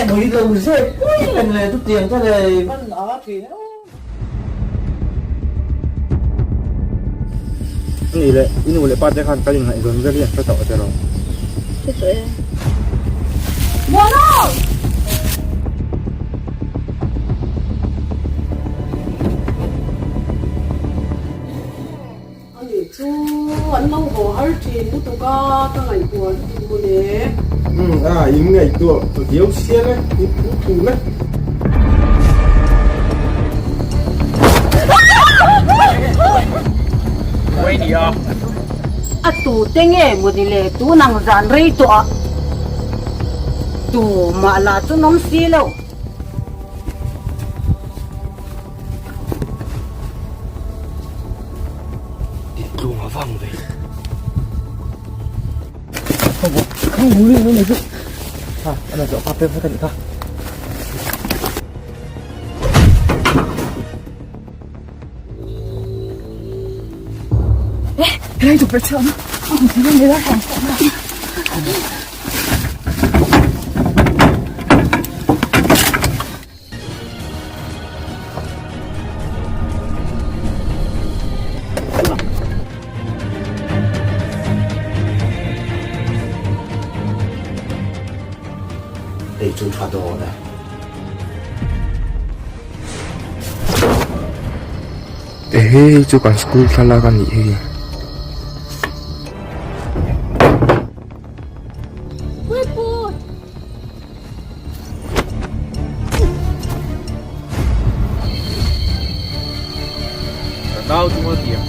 maw i lo zep pui reng le chutiang te le i van a thin e. Ani leh i nu leh pa te khan kan inngaihzawn vel hi an hre tawh che lo. Hre tawh e. Muano! Ani chu an lo haw har thin lutuk a, ka ngaihtuah lutuk mawle. Umm a, in ngaihtuah viau sial e, i phu thun e. A tu te nge mawni le tun ang zan rei tawh ah tu mah lah chu nawm si lo. Tlung a vang ve. Khang huli nó này chứ. Ha, anh là chỗ cà phê phải kha. Ê, cái này chụp phải chậm. Không thấy người ta hàng Hei chu tha dawn e. Ehe hei chu kan school thlalak a nih hei. Ka nau chu a tiang.